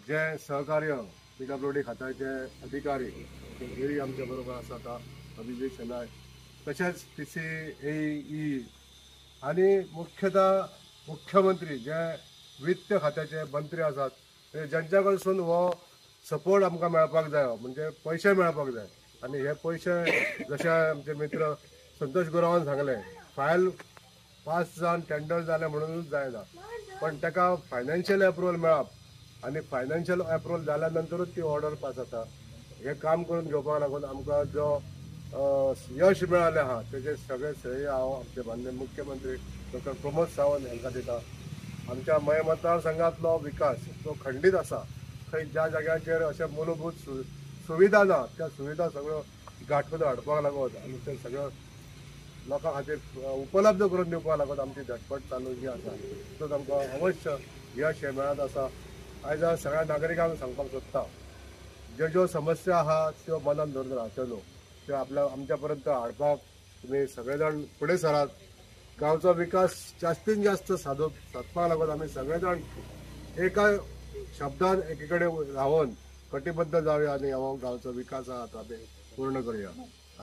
जे सहकार्य पीडब्ल्यूडी खात्याचे अधिकारी हेय आमच्या बरोबर आसा आतां अभिजीत शेनाय, तशेंच PCAE आनी मुख्यतः मुख्यमंत्री जे वित्त खात्याचे मंत्री आसात ज्यांच्या कडसून हो सपोर्ट आमकां मेळपाक जाय, म्हणजे पयशे मेळपाक जाय. आनी हे पयशे जशे आमचे मित्र संतोष गुरावान सांगलें, फायल पास जावन टेंडर जालें म्हणूनच जायना, पण ताका फायनान्शियल एप्रुवल मेळप आनी फायनान्शियल एप्रुवल जाल्या नंतरूच ती ऑर्डर पास जाता. हें काम करून घेवपाक लागून आमकां जो यश मेळालें आहा तेजें सगळें श्रेय हांव आमचे माननीय मुख्यमंत्री डॉक्टर प्रमोद सावंत हांकां दिता. आमच्या मये मतदारसंघातलो विकास तो खंडीत आसा. थंय ज्या जाग्याचेर अशें मूलभूत सुविधा ना त्या सुविधा सगळ्यो गांठून हाडपाक लागून आनी ते सगळ्यो लोकां खातीर उपलब्ध करून दिवपाक लागून आमची धडपड चालू जी आसा तितूंत आमकां अवश्य यश हें मेळत आसा. आयज हांव सगळ्या नागरिकांक सांगपाक सोदता, ज्यो ज्यो समस्या आहा त्यो मनान धरून रावच्यो न्हू, त्यो आपल्या आमच्या पर्यंत हाडपाक तुमी सगळे जाण फुडें सरात. गांवचो विकास जास्तीन जास्त सादपाक लागून आमी सगळे जाण एका शब्दान एकी कडेन रावन कटिबद्ध जावया आनी हो गांवचो विकास आहा तो आमी पूर्ण करुया.